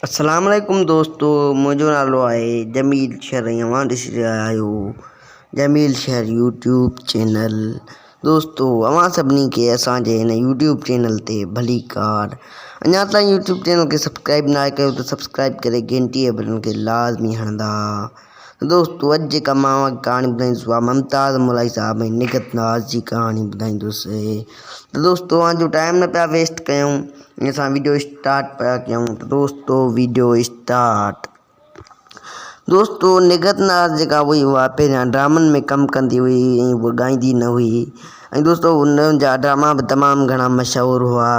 السلام عليڪم دوستو منهنجو نالو آهي جميل شر ۽ اوهان ڏسي رهيا آهيو جميل شر يوٽيوب چينل دوستو اوهان سڀني کي اسان جي هن يوٽيوب چينل تي ڀليڪار اڃا تائين يوٽيوب چينل کي سبسڪرائب ناهي ڪيو ته سبسڪرائب ڪري گهنٽي جي بٽن کي لازمي هڻندا دوستو اڄ جيڪا مان اوهان کي ڪهاڻي ٻڌائيندس اها ممتاز مولائي صاحب ۽ نگهت ناز جي ڪهاڻي ٻڌائيندس ته دوستو اوهان جو ٽائيم نه پيا ويسٽ ڪيون اسان ويڊيو اسٽارٽ پيا ڪيون ته دوستو ويڊيو اسٽارٽ دوستو نگهت ناز جيڪا هئي اها پهريان ڊرامن ۾ ڪم ڪندي هئي ۽ اها ڳائيندي نه هئي ۽ دوستو ان جا ڊراما به تمام گهڻا مشهور هئا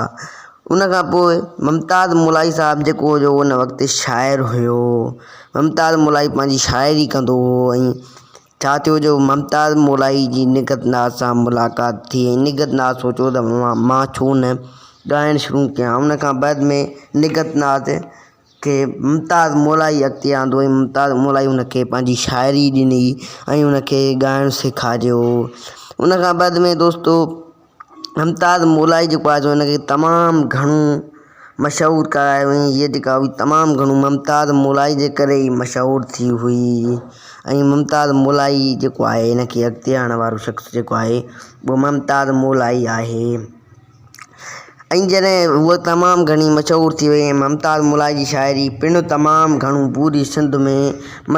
ان کان پوء ممتاز مولائي صاحب جيڪو جو ان وقت شاعر هيو ممتاز مولائي پنهنجي شاعري ڪندو هو ۽ ڇا ٿيو جو ممتاز مولائي جي نگهت ناز سان ملاقات ٿي ۽ نگهت ناز سوچيو ته مان ڇو نه ڳائڻ شروع ڪيان ان کان بعد ۾ نگهت ناز کي ممتاز مولائي اڳتي آندو ۽ ممتاز مولائي ان کي پنهنجي شاعري ڏني ۽ ان کي ڳائڻ سيکاريو ان کان بعد ۾ دوستو ممتاز مولائي جيڪو آهي سو هن کي تمام گهڻو مشهور ڪرايو ۽ هيء جيڪا هئي تمام گهڻو ممتاز مولائي جي ڪري ئي مشهور ٿي هئي ۽ ممتاز مولائي جيڪو آهي هن کي اڳتي آڻڻ وارو شخص جيڪو آهي اهو ممتاز مولائي آهي ۽ جڏهن هوء تمام گهڻي مشهور ٿي وئي ۽ ممتاز مولائي جي شاعري پڻ تمام گهڻو پوري سنڌ ۾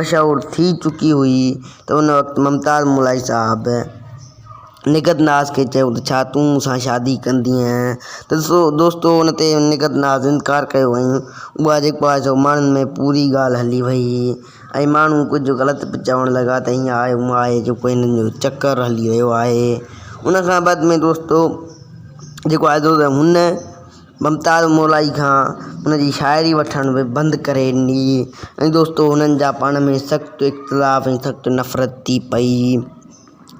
مشهور ٿي چڪي هئي ته ان وقت ممتاز مولائي صاحب نگهت ناز کي چيو ته ڇا تون مون سان شادي ڪندينء؟ ته دوستو ان تي نگهت ناز انڪار ڪيو ۽ اها جيڪو آهي سو ماڻهن ۾ پوري ڳالهه هلي وئي ۽ ماڻهو ڪجهه غلط به چوڻ لڳا ته هيئن آهي هونئن آهي جيڪو هنن جو چڪر هلي رهيو آهي ان کان بعد ۾ دوستو جيڪو آهي سو هن ممتاز مولائي کان ان جي شاعري وٺڻ به بند ڪري ڏني ۽ دوستو هنن جا پاڻ ۾ سخت اختلاف ۽ سخت نفرت ٿي پئي.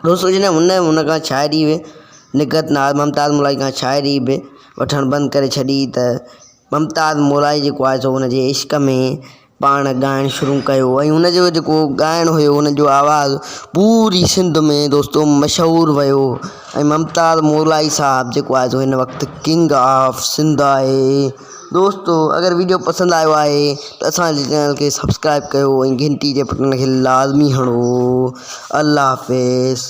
دوستو جڏهن هن هن کان شاعري به نگهت ناز ممتاز مولائي کان شاعري به وٺڻ بند ڪري ڇڏي ته ممتاز مولائي جيڪو آهي سو هن جي عشق ۾ پاڻ ڳائڻ شروع ڪيو ۽ هن جو جيڪو ڳائڻ هيو هن جو آواز پوري سنڌ ۾ دوستو مشهور ويو ۽ ممتاز مولائي صاحب جيڪو آهي سو هن وقت ڪنگ آف سنڌ آهي. دوستو اگر ويڊيو پسند آيو آهي ته اسان جي چينل کي سبسڪرائب ڪيو ۽ گهنٽي جي بٽڻ کي لازمي هڻو الله حافظ.